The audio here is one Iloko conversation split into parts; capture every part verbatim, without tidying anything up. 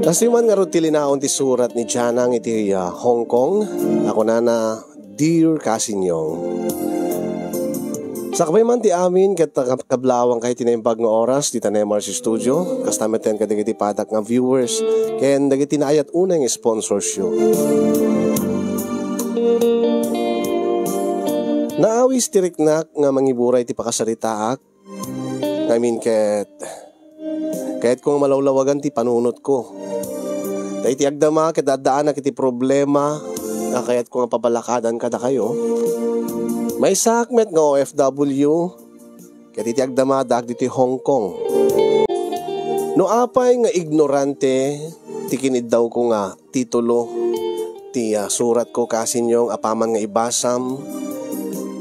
Kastoy man ngarud ti linaon ti surat ni Janang iti, ah, Hong Kong. Kunana, "Dear Kasinyong, sakbay man ti amin ket kab-, kablawangka iti naimbag nga oras dita Nemar's Studio, kasta met ken kadagiti padak nga viewers ken dagiti naayat unay nga sponsors yo. Naawis ti riknak nga mangiburay ti pakasaritaak, ngamin ket kayatko nga malawlawagan ti panunotko. Ta iti agdama ket addaanak iti problema nga kayatko nga pabalakadan kadakayo. Maysaak met nga O F W, ket iti agdama addaak ditoy Hong Kong. No apay nga ignorante ti kiniddawko nga titulo ti, ah, suratko, Kasinyong, apaman nga ibasam,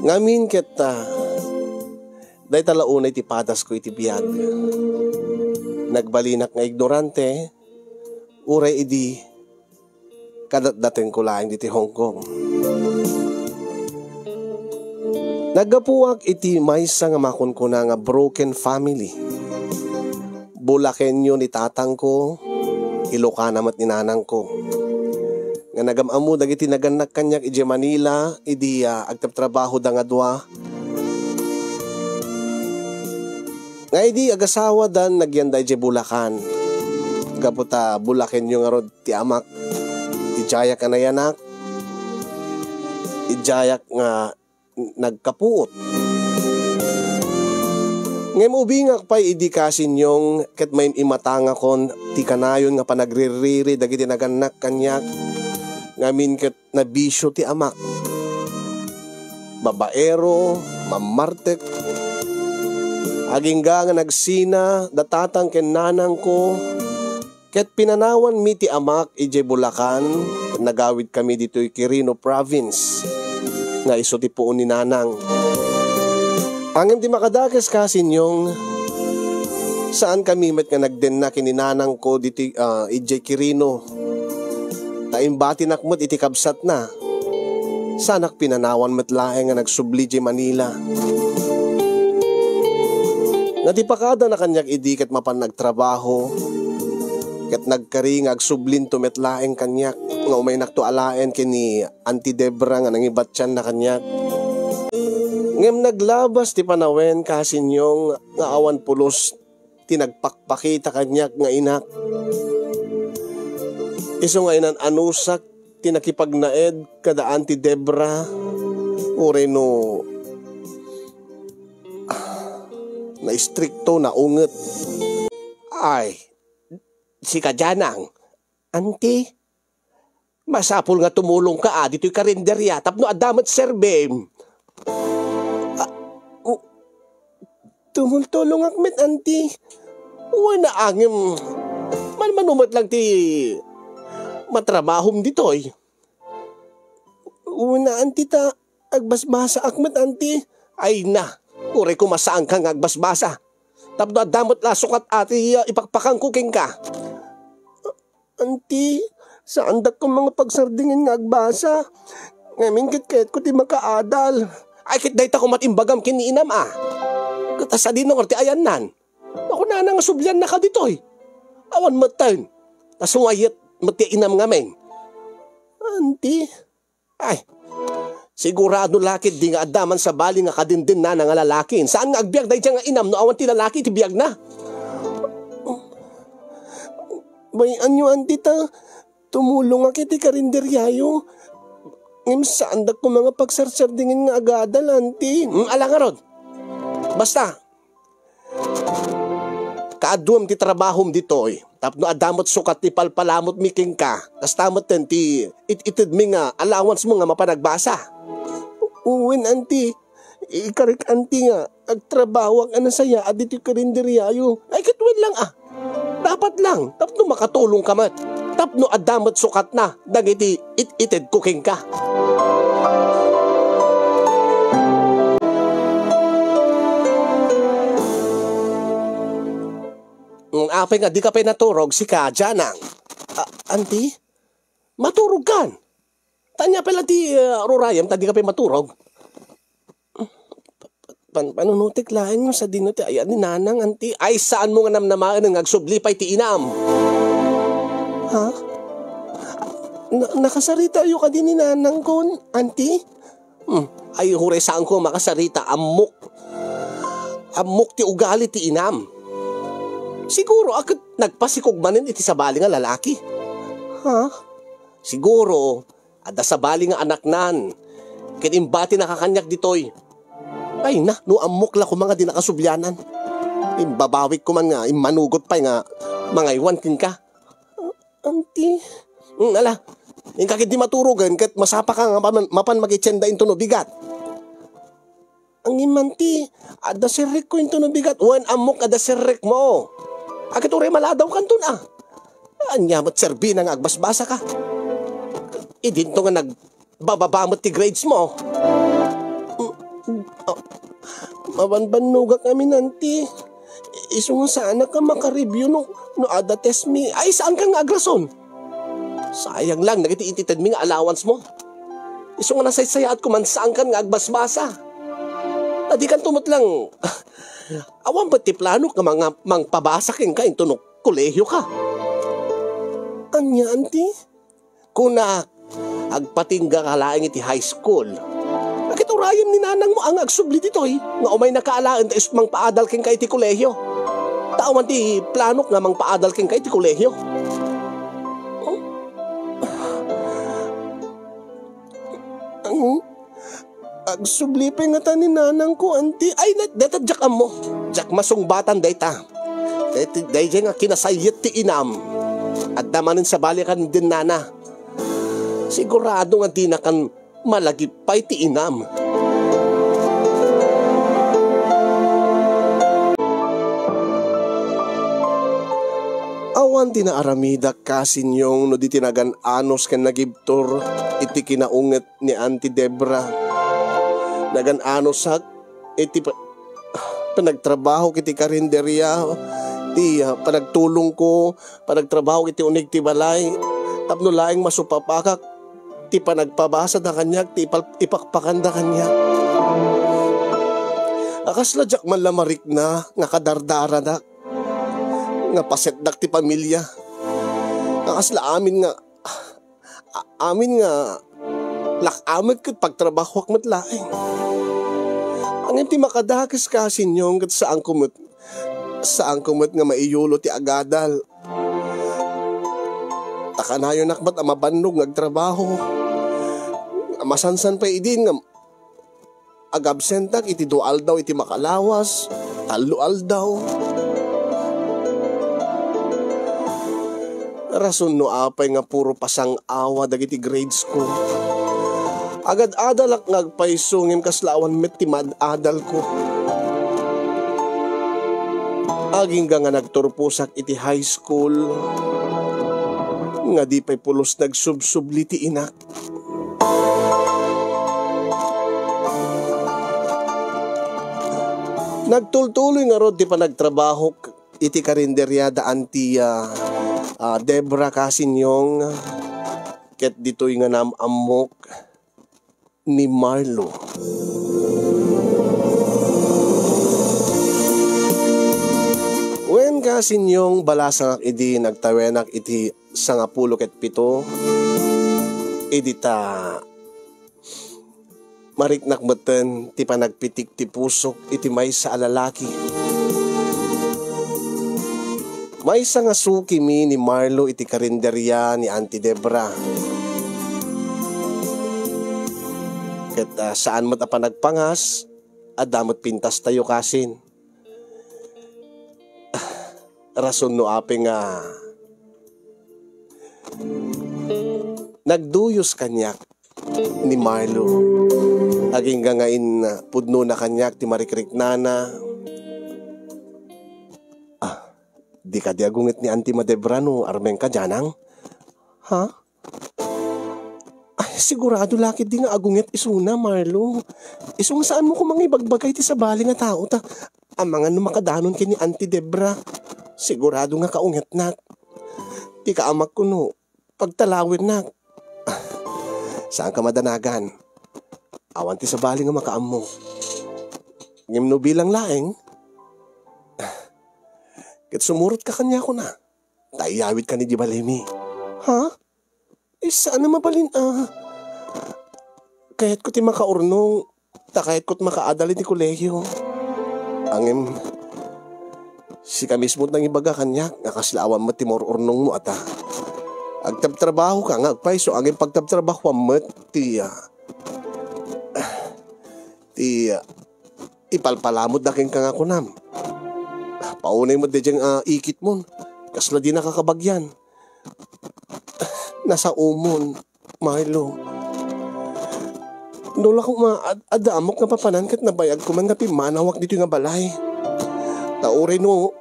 ngamin ket, ah, dayta la unay ti padasko iti biag. Nagbalinak nga ignorante, uray idi kadatdatengko laeng ditoy Hong Kong. Naggapuak iti maysa nga makunkuna nga broken family. Bulakenyo ni tatangko, Ilocana met ni nanangko. Nga nagam-ammo dagiti nagannak kaniak idiay Manila, idi, ah, agtrabtrabahoda nga dua. Nga idi agasawada, nagyanda idiay Bulacan. Gapu ta Bulakenyo ngarud ti amak. Idiayak a nayanak. Idiayak nga nagkapuot. Ngem ubingak pay idi, Kasinyong, ket maim-imatangakon ti kanayon nga panagririri dagiti nagannak kaniak, ngamin ket nabisio ti amak. Babaero, mammartek. Agingga nga nagsina da tatang ken nanangko, ket pinanawanmi ti amak idiay Bulacan, ket nagawidkami ditoy Quirino Province, nga isu ti puon ni nanang. Ngem ti makadakes, Kasinyong, saankami met nga nagdenna ken ni nanangko ditoy, ah, idiay Quirino. Ta imbatinak met iti kabsatna. Saanak pinanawan met laeng nga nagsubli idiay Manila. Nga ti pakadana kaniak idi ket mapan nagtrabaho, ket nagkari nga agsublinto met laeng kaniak, nga umaynakto alaen ken ni Auntie Debra nga nangibatianna kaniak. Ngem naglabas ti panawen, Kasinyong, nga awan pulos ti nagpakpakita kaniak nga inak. Isu nga inan-anusak ti nakipagnaed kada Auntie Debra, uray no, ah, naistrikto, naunget. Ay, sika, Janang, Auntie, masapul nga tumulongka a ditoy karinderia tapno adda met serbim. Ah, u-, tumultulongak met, Auntie. Wen a, ngem manmano met lang ti matrabahom ditoy. Wen a, Auntie, ta agbasbasaak met, Auntie. Ay na, uray koma saanka nga agbasbasa. Tapno adda met la sukat a ti, ah, ipakpakangko kenka. Auntie, saandak koma nga pagsardingen nga agbasa. Ngamin ket kayatko ti makaadal. Ay, ket dayta koma ti imbagam ken ni inam a. Ket a sadino ngarud ti ayannan? Nakunana nga subliannaka ditoy. Awan metten. Ta sumayet met ti inam ngamin. Auntie, ay, sigurado la ketdi nga adda man sabali nga kadindennana nga lalaki. Saan nga agbiag daydiay nga inam no awan ti lalaki iti biagna? Bay-anyo, Auntie, ta tumulongak iti karinderiayo. Ngem saandak koma nga pagsarsardingen nga agadal, Auntie. Hmm, ala ngarud. Basta, kaaduem ti trabahom ditoy, tapno adda met sukat ti palpalamutmi kenka, kasta metten ti it-itedmi nga allowance mo nga mapan agbasa. Wen, Auntie, ikarik, Auntie, nga agtrabahoak a nasayaat ditoy karinderiayo. Ay, ket wen lang a. Dapat lang, tapno makatulongka met. Tapno adda met sukatna dagiti it-itedko kenka. Mm, apay nga dika pay naturog, sika, Janang? Ah, Auntie? Maturogkan? Ania pay la ti, ah, rurayem ta dika pay maturog? Pan-, panunotek laeng no sadino ti ayat ni Nanang, Auntie. Ay, saanmo nga namnamaen nga agsubli pay ti inam? Ha? Na-, nakasaritayo kadi ni nanangko, Auntie? Hmm, ay, huray saanko makasarita, ammok. Ammok ti ugali ti inam. Siguro, a ket nagpasikog manen iti sabali nga lalaki. Ha? Siguro, adda sabali nga anaknan. Ket imbatinaka kaniak ditoy. Ay na, no ammok la koma nga di nakasublianan. Imbabawik ko man nga immanugot pay nga mangaywan kenka. Auntie. Hmm, ala. Inka ketdi maturogen ket masapaka nga mapan, mapan makitienda intono bigat. Ngem, Auntie, adda serrekko intono bigat. Wen, ammok adda serrekmo. A ket uray maladawkanton a. Ania met serbina nga agbasbasaka? Idinto nga nagbababa met ti grades mo. Mm, ah, mabanbannogak amin, Auntie. Isu nga saanak a makareview no, no adda test mi. Ay, saankan nga agrason. Sayang lang dagiti ititedmi nga allowance mo. Isu nga nasaysayaat ko man, saankan nga agbasbasa. Adikanto met lang, awan met ti plano nga manga-, mangpabasa kenka intono kolehio ka. Ania, Auntie? Kunak, agpatingga ka laeng iti high school. Ket urayem ni nanangmo a nga agsubli ditoy, nga umaynaka alaen ta isu mangpaadal kenka iti kolehio. Ta awan ti planok nga mangpaadal kenka iti kolehio. Oh? Ang Agsubli pay ngata ni nanangko, Auntie. Ay, na, deta, diak ammo. Diak masungbatan dayta. Dayta, daydiay nga kinasayet ti inam. Adda manen sabali ken ni nana. Sigurado nga dinakan malagip pay ti inam. Awan ti naaramidak, Kasinyong, no di ti nagan-anos ken nagibtur iti kinaunget ni Auntie Debra. Nagan-anosak iti pa-, panagtrabahok iti karinderia, ti, ah, panagtulongko, panagtrabahok iti unig ti balay, tapno laeng masupapakak ti panagpabasada kaniak, ti ipal-, ipakpakanda kaniak. A kasla diak man la marikna nga kadardaranak, nga pasetdak ti pamilia. A kasla amin nga A-, amin nga lak-amek ket pagtrabahoak met laeng. Ngem ti makadakes, Kasinyong, ket saanko met, saanko met nga maiyulo ti agadal. Ta kanayonak met a mabannog nga agtrabaho. Masansan pay idin nga agabsentak iti dua aldaw iti makalawas, tallo aldaw. Rason no apay nga puro pasang-awa dagiti grades ko. Agad-adalak nga agpayso ngem kasla awan met ti maad-adalko. Agingga nga nagturposak iti high school, nga di pay pulos nagsubsubli ti inak. Nagtultuloy ngarud ti panagtrabahok iti karinderia da Auntie, ah, ah, Debra, Kasinyong, ket ditoy nga naam-ammok ni Marlo. Wen, Kasinyong, balasangak idi nagtawenak iti sangapulo ket pito, idi ta mariknak metten ti panagpitik ti pusok iti maysa a lalaki. Maysa nga sukimi ni Marlo iti karinderia ni Auntie Debra. Ket, ah, saan met a panagpangas, adda met pintastayo kasin. Rason no apay nga nagduyos kaniak ni Marlo. Agingga nga in-, pudnona kaniak ti marikriknana. Ah, di kadi agunget ni Auntie Madebra no armengka, Janang? Ha? Ay, sigurado la ketdi nga agunget isuna, Marlo. Isu nga saanmo koma nga ibagbaga iti sabali nga tao ta amangan no makadanon ken ni Auntie Debra. Sigurado nga kaungetnak. Ti kaamak kuno, pagtalawennak. Saanka madanagan. Awan ti sabali nga makaammo. Ngem no bilang laeng, ket sumurotka kaniakona. Ta iyawitka idiay balimi. Ha? Eh, saan a mabalin a? Kayatko ti makaurnong, ta kayatko ti makaadal iti kolehiyo. Ngem, sika mismo ti nangibaga kaniak nga kasla awan met ti maur-urnongmo ata. Agtrabtrabahoka nga agpayso, ngem pagtrabtrabahoam met ti, ah, ti, ah, ipalpalamutda kenka nga kunam. Paunay met daydiay, ah, ikitmon. Kasla dinaka kabagian. Nasaomon, Milo. No la koma, ad-, adda ammok nga papanan ket nabayagko man nga pimmanawak ditoy nga balay. Ta uray no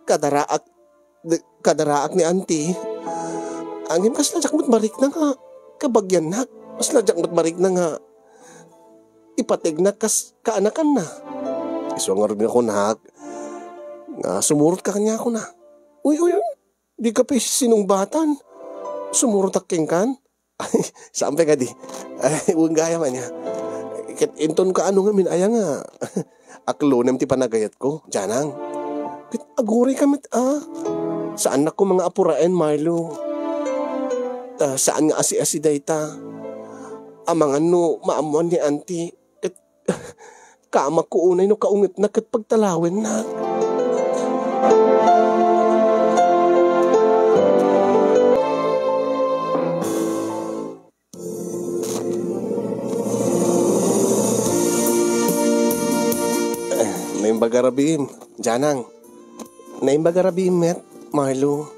kadaraak, de-, kadaraak ni Auntie, ngem kasla diak met marikna nga kabagiannak. Kasla diak met marikna nga ipategnak kas kaanakanna. Isu ngarud nga kunak, nga sumurotka kaniak kuna. Uy, uy, uy, dika pay sinungbatan. Sumurotak kenkan. Saan pay kadi? Ay, wen gayam ania. Ket inton kaano ngamin aya nga aklonem ti panagayatko, Janang. Ket aguray ka met, ah. Saannak koma nga apuraen, Marlo. Ta saan nga asi-asi dayta. Amangan no maammoan ni Auntie. Ket kamakko unay no kaungetna ket pagtalawenna. Naimbag a rabiim, Janang. Naimbag a rabiim met, Marlo.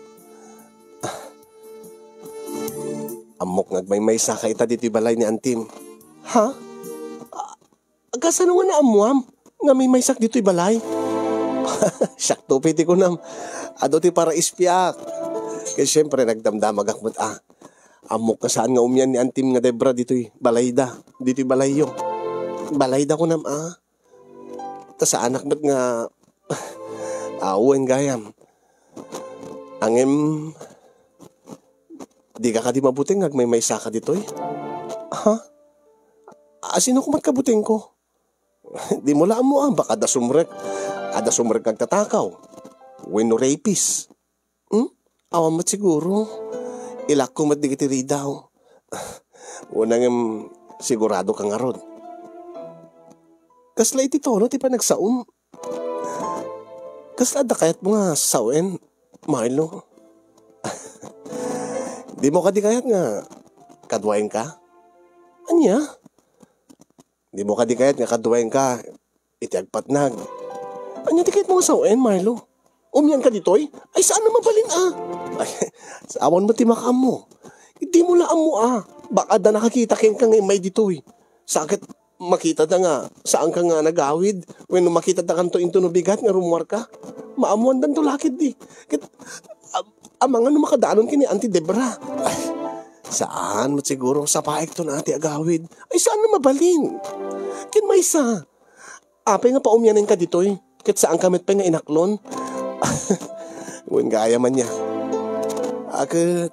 Ammok nga agmaymaysa ka ita ditoy balay ni Antim. Ha? Kasano nga naammoam nga maymaysak ditoy balay? Siakto pay ti kunam. Adu ti para ispiak. Ket siempre, nagdamdamagak met a. Ammok nga saan nga umian ni Antim nga Debra ditoy balayda, ditoy balayyo. Balayda kunam a. Ta saanak met nga awen gayam. Ngem, dika kadi mabuteng nga agmaymaysa ka ditoy? Ha? A, sino koma ti kabutengko? Dimo la ammo a, baka adda sumrek. Adda sumrek nga agtatakaw. Wenno rapist. Hmm? Awan met siguro. Ilakko met dagiti ridaw. Unay ngem, sigurado ka ngarud. Kasla iti tono ti panagsaom. Kasla adda kayatmo nga sawen, Marlo? Dimo kadi kayat nga kaduaenka? Ania? Dimo kadi kayat nga kaduaenka iti agpatnag? Ania ti kayatmo nga sawen, Marlo? Umianka ditoy? Ay, saan a mabalin a? Ay, awan met ti makaammo. Dimo la ammo a. Baka adda nakakita kenka nga immay ditoy. Sa ket makitada nga saanka nga nagawid, wenno makitadakanto intono bigat nga rummuarka. Maammoandanto la ketdi. Ket, am-, amangan no makadanon ken ni Auntie Debra. Ay, saan met siguro, sapaekto na ti agawid. Ay, saan a mabalin? Ken maysa, apay nga paumianenka ditoy? Ket saanka met pay nga inaklon? Wen gayam ania. A, ket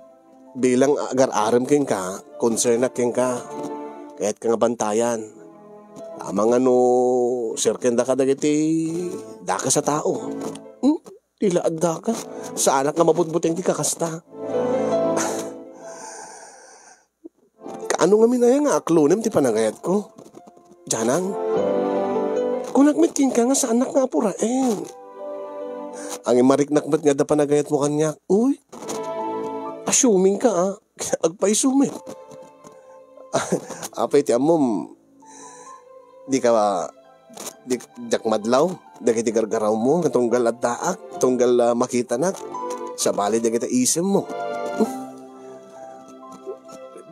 bilang agar-arem kenka, konsernak kenka, kayatka nga bantayan. Amangan no serkendaka dagiti dakes a tao. Hmm? Di la addaka. Saanak nga mabutbuteng ti kakasta. Kaano ngamin aya nga aklonem ti panagayatko? Janang, kunak met kenka nga saannak nga apuraen. Ngem mariknak met nga adda panagayatmo kaniak. Uy, assuming ka, a. Agpayso met. Apay ti ammom, dika, di, diak madlaw dagiti gargarawmo nga tunggal addaak, tunggal, a, makitanak, sabali dagiti isemmo. Hmm?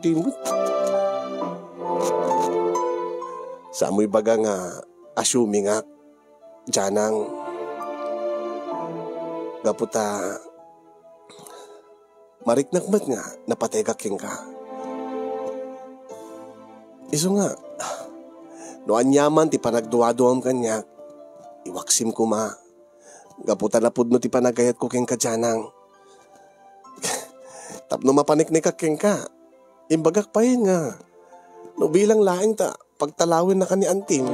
Di met. Saanmo ibaga nga assumingak, Janang. Gapu ta mariknak met nga napategak kenka. Isu nga, no aniaman ti panagduaduam kaniak, iwaksim koma. Gapu ta napudno ti panagayatko kenka, Janang. Tapno mapaneknekak kenka, imbagak pay nga no bilang laeng ta pagtalawennaka ni Antim,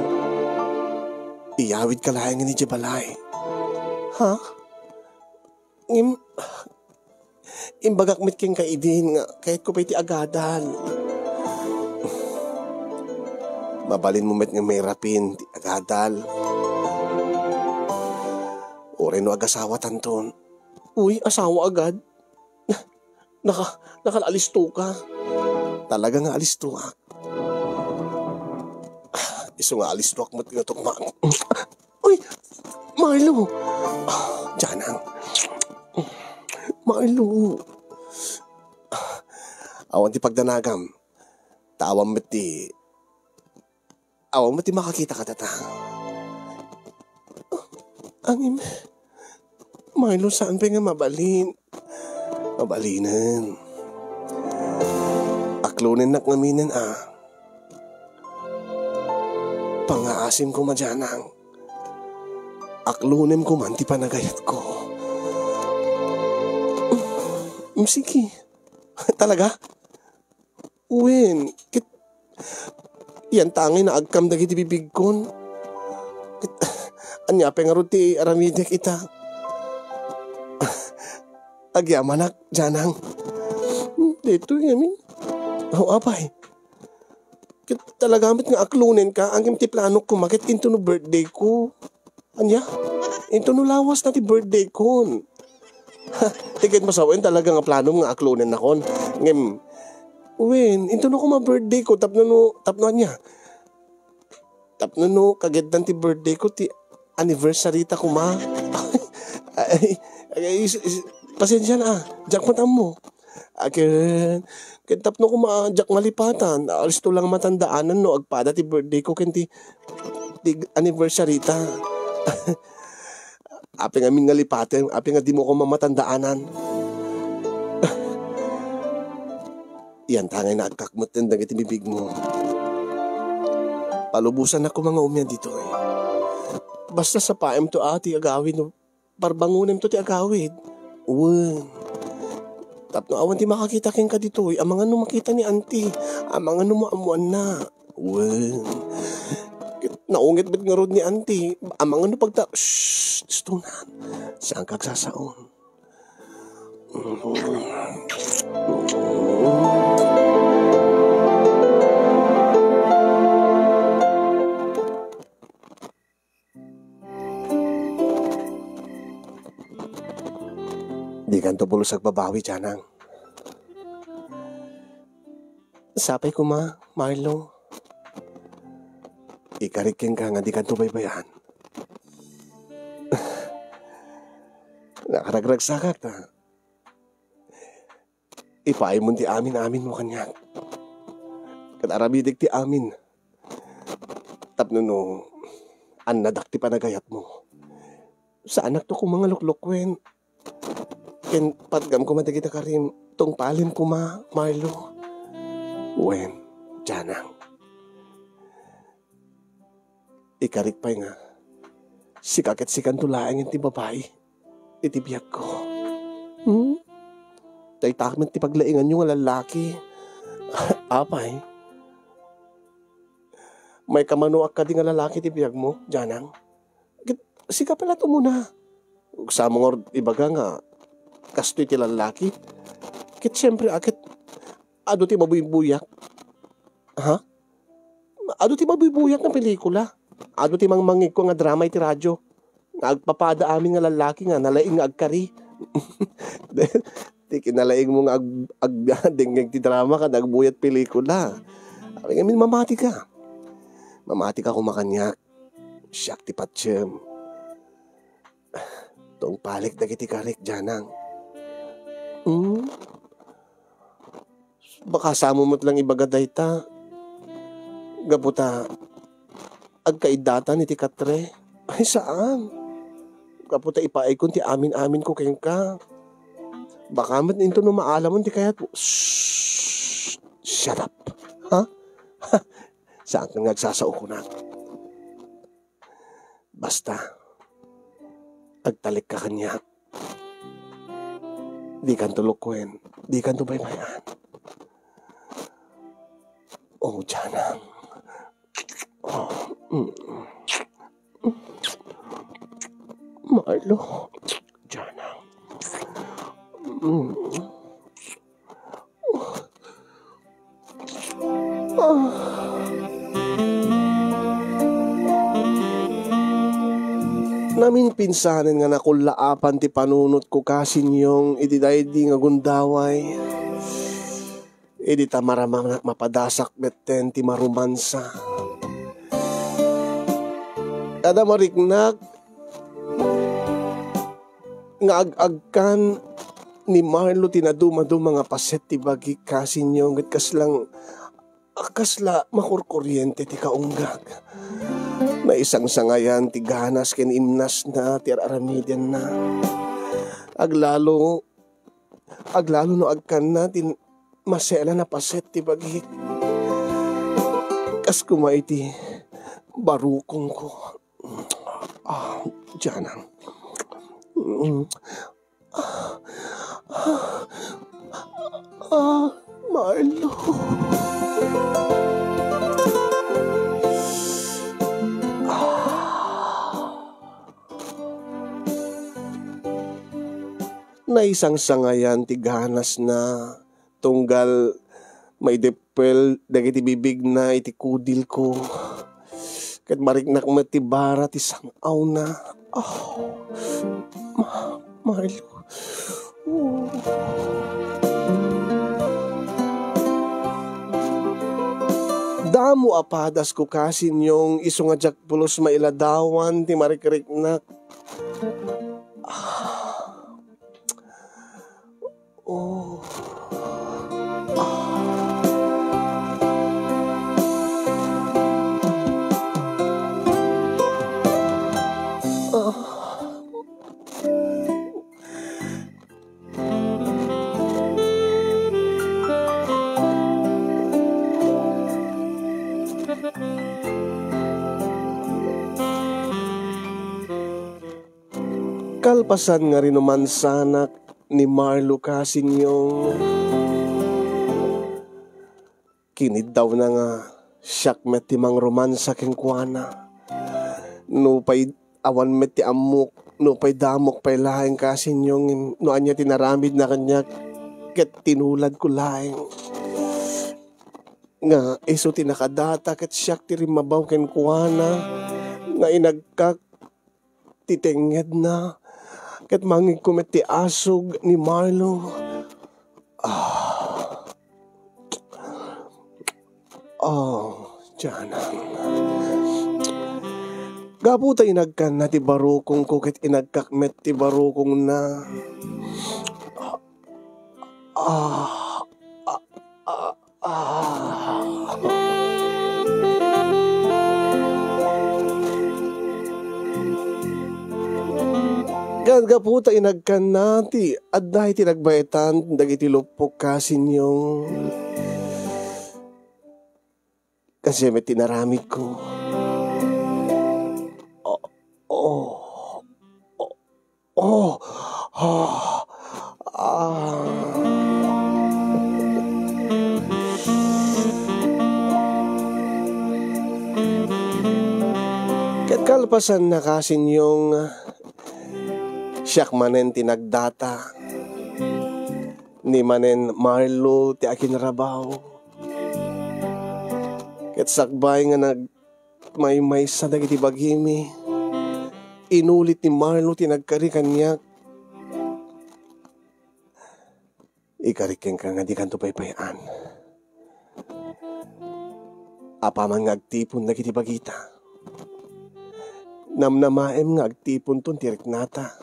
iyawidka laeng idiay balay. Ha? Ngem, Imbagak met kenka idin nga kayatko pay ti agadal. Mabalinmo met nga mairapin ti agadal. Uray no agasawatanton. Uy, asawa agad? Naka-, nakaalisto ka? Talaga nga alistoak. Isu nga alistoak met nga tukma. Uy, Marlo! Ah, Janang. Marlo! Awan ti pagdanagam. Ta awan met ti, awan met ti makakita kadata. Angim. Marlo, saan pay nga mabalin? Mabalinen. Aklonennak ngaminen a. Pangaasim koma, Janang. Aklonem koman ti panagayatko. Mm, sige. Talaga? Wen, ket, yan tangay nga agkam dagiti bibigkon. Ket, ania pay ngarud ti aramidek ita? Agyamanak, Janang. Daytoy, amin. Aw, apay. Ket talaga met nga aklonenka, ngem ti planok koma ket intono birthday ko. Ania? Intono lawas na ti birthday kon. Ti ket masawen talaga nga planom nga aklonennakon. Ngem, wen, intono koma birthday ko, tapno no, tapno ania? Tapno no, kageddan ti birthday ko, ti anniversary ta koma. Ay, ay, ay, is-, is-, pasensya na, ah. Diak met ammo. Akin, ket tapno koma, diak malipatan. Alisto lang matandaanan no agpada ti birthday ko ken ti, ti anniversary ta. Apay ngamin nga lipatem, apay nga dimo koma matandaanan. Yan tangay nga agkakmeten dagiti bibigmo. Palubosannak koma nga umian ditoy. Basta sapaem to a ti agawid no parbangonem to ti agawid. Wen. Tapno awan ti makakita kenka ditoy, amangan no makita ni Auntie, amangan no maammoanna. Wen. Ket naunget met ngarud ni Auntie, amangan no pagta-, shh, istonan. Saanka agsasaon. Dikanto pulos agbabawi, Janang. Sapay koma, Marlo. Ikarik kenka nga dikanto baybay-an. Nakaragragsakak ta. Ipaaymo ti amin-aminmo kaniak. Ket aramidek ti amin. Tapno no annadak ti panagayatmo, saanakto koma nga luklukuen. Ken patgam koma dagiti karim, tungpalem koma, Marlo. Wen, Janang. Ikarik pay nga, sika ket sikanto laengen ti babai iti biagko. Hmm? Dayta met ti paglainganyo nga lallaki. Apay? Maikamanuak kadi nga lalaki ti biagmo, Janang? Ket sika pay la't umuna. Ugsa mo ngarud ibaga nga kastoy ti lallaki. Ket siempre a ket adu ti mabuybuyak. Ha? Adu ti mabuybuyak nga pelikula. Adu ti mangmangngegko nga drama iti radyo. Nga agpapada amin nga lallaki nga nalaing nga agkari. Ti kinalaingmo nga ag-, ag-, dengngeg ti drama ken agbuyat pelikula. Apay ngamin mamati ka. Mamati ka koma kaniak. Siak ti patiem. Tungpalek dagiti karik, Janang. Hmm? Baka samo met lang ibaga dayta. Gapu ta agkaiddatan iti katre. Ay, saan. Gapu ta ipaaykon ti amin-aminko kenka. Baka met intono maalamon ti kayatmo. Shh! Shut up. Ha? Saanka nga agsasao kunak. Basta, agtalekka kaniak. Dikanto luklukuen, dikanto baybay-an. Oh, Janang. Oh, mm. Marlo, Janang. Mm. Pinsanen nga nakullaapan ti panunotko, Kasinyong, iti daydi nga gundaway. Idi ta maramana, mapadasak metten ti maromansa. Adda mariknak nga ag-agkan ni Marlo ti nadumaduma nga paset ti bagik, Kasinyong, ket kaslang, kasla makurkuriente ti kaunggak. Naisangsangayan ti ganas ken imnasna ti ar-aramidenna. Aglalo, aglalo no agkanna ti maselan a paset ti bagik. Kas koma iti barukongko. Ah, Janang. Mm. Ah, ah, ah, Marlo. Ah. Naisangsangayan ti ganasna, tunggal maideppel dagiti bibigna iti kudilko. Ket mariknak met ti bara ti sang-awna. Ah, Ma-, Marlo. Oh. Damo a padasko, Kasinyong, isu nga diak pulos mailadawan ti marikriknak. Ah. Oh. Ah. Kalpasan nga rinumansanak ni Marlo, Kasinyong, kiniddawna nga siak met ti mangromansa kenkuana. Nupay awan met ti ammok, nupay damok pay laeng, Kasinyong, no ania ti naramidna kaniak, ket tinuladko laeng nga isu ti nakadata ket siak ti rimmabaw kenkuana, nga inagkak ti tengngedna, ket mangngegko met ti asug ni Marlo. Ah. Oh, Janang. Gapu ta inagkanna ti barukongko ket inagkak met ti barukongna. Ah, ah, ah, ah. Ket gapu ta inagkanna ti adda iti nagbaetan dagiti luppok, Kasinyong. Kasdiay met ti naramidko. Oh, oh, oh, oh, ah, ah. Ket kalpasanna, Kasinyong, siak manen ti nagdata. Ni manen Marlo ti akinrabaw. Ket sakbay nga nagmaymaysa dagiti bagimi, inulit ni Marlo ti nagkari kaniak. Ikarik kenka nga dikanto paypay-an. Apaman nga agtipon dagiti bagita, namnamaem nga agtiponton ti riknata.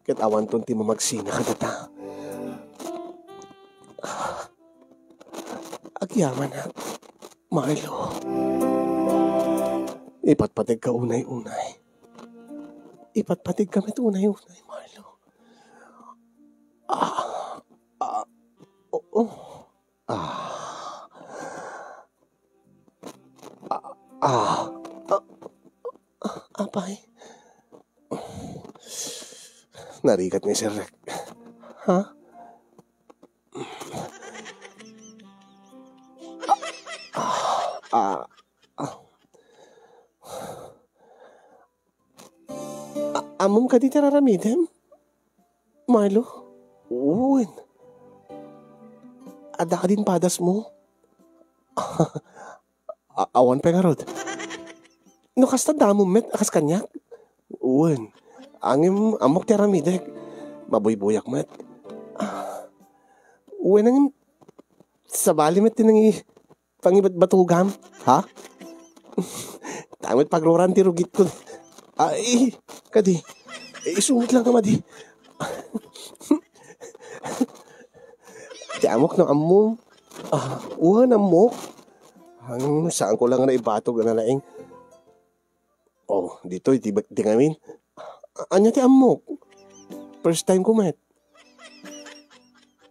Ket awanton ti mamagsina kadata. Agyamanak, Marlo. Ipatpategka unay-unay. Ipatpategka met unay-unay, Marlo. Ah, ah, oo. Ah. Ah, ah, ah, apay. Narigat ni Sir Rek. Ha? Ah, ah, ah. A-, ammom kadi ti raramidem, Marlo? Wen. Adda kadin padasmo? A-, awan pay ngarud. No kasta, damom met a kas kaniak? Wen. Ngem ammok ti aramidek. Mabuybuyak met. Ah, wen, ngem sabali met ti nangi-, pangibatbatugam, ha? Ta met pagroran ti rugitko. Ay, kadi. Eh, isu met lang ka madi. Ti ammok no ammom. Ah, wen, ammok. Ang saanko lang nga naibatog a nalaing. Oh, ditoy ti, ti ngamin. A-, ania ti ammok? First time ko met.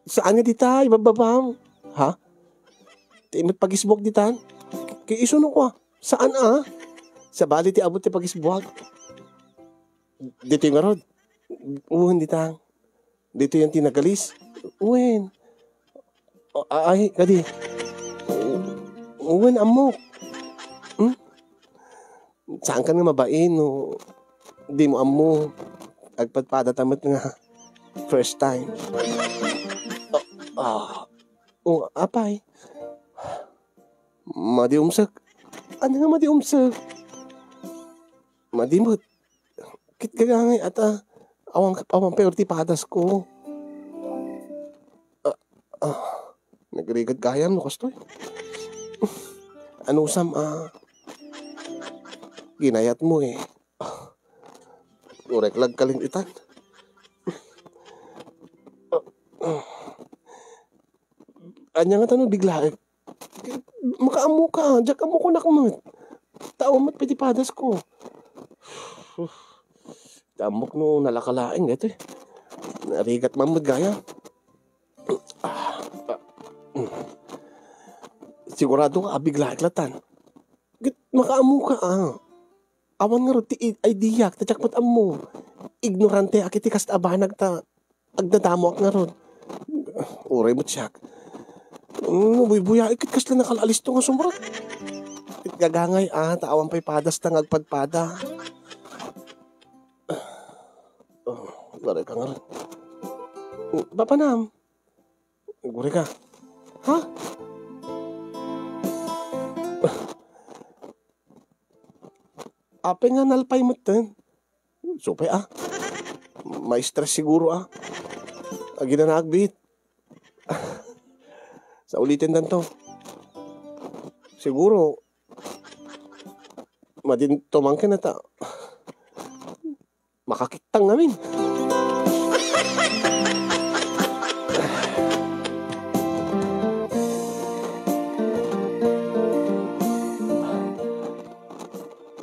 Saan nga dita, ibabbabam? Ha? Ti met pagisbuak ditan? Kay isu no kua. Saan a? Sabali ti abot ti pagisbuak. Ditoy ngarud. Wen, dita. Ditoy ti nagalis. Wen. O, a-, ay, kadi. Wen, ammok. Hmm? Saankan nga mabain no dimo ammo? Agpadpadata met nga first time. Ah, ah. O, apay? Madi umsek. Ania nga madi umsek? Madi met. Ket gagangay ata, awan, awan pay ti padasko. Ah, ah, nagrigat gayam no kastoy. Anusam a ginayatmo, eh. Ah, urek lagkalin itan. Ah, ah. Ania ngata no biglaek? Makaammoka, diak ammo kunak met. Tao met pay ti padasko. Ti ammok no nalaka laeng daytoy. Narigat man met gayam. Ah, ah, mm. Sigurado ka, abiglaek latan. Ket makaammoka, ah. Awan ngarud ti i-, ideak, ta diak met ammo. Ignoranteak iti kasta a banag ta agdadamoak ngarud. Uray met siak. Mm, buybuyaek ket kasla nakal-alisto nga sumrek. Ket gagangay a, ta awan pay padasta nga agpadpada. Oh, uray ka ngarud. Papanam. Uray ka. Ha? Apay nga nalpay metten? Supay a. Ma-stress siguro a. Aginanaak biit. Sa uliten danto. Siguro, madin tumangken ata. Makakittang ngamin.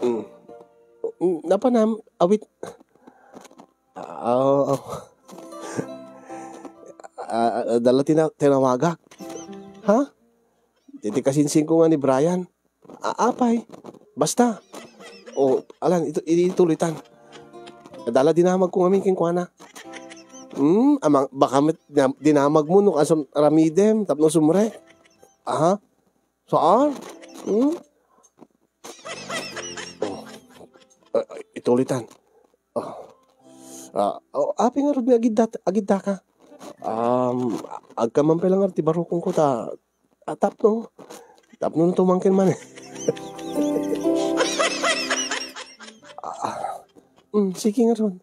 Mm. Mm, napanam, awit. Ah, ah, ah, dala tina-, tinawagak. Ha? Diti kasinsin ko nga ni Brian. A-, apay? Basta. O, alan, ito, ituloy tan. Dala dinamag ko ngamin kenkuana. Hmm, amang, baka met, dinam-, dinamag mo no kasam-, ramidem, tapno sumre. Aha. Saan? Hmm? Oh. Ay, ay, ituloy tan. Oh. Ah, oh, apay ngarud nga agidda-, agiddaka? Um, agka man pay lang ti barukongko ta, ah, tapno. Tapno no tumangken man. Ah, mm, sige ngarud.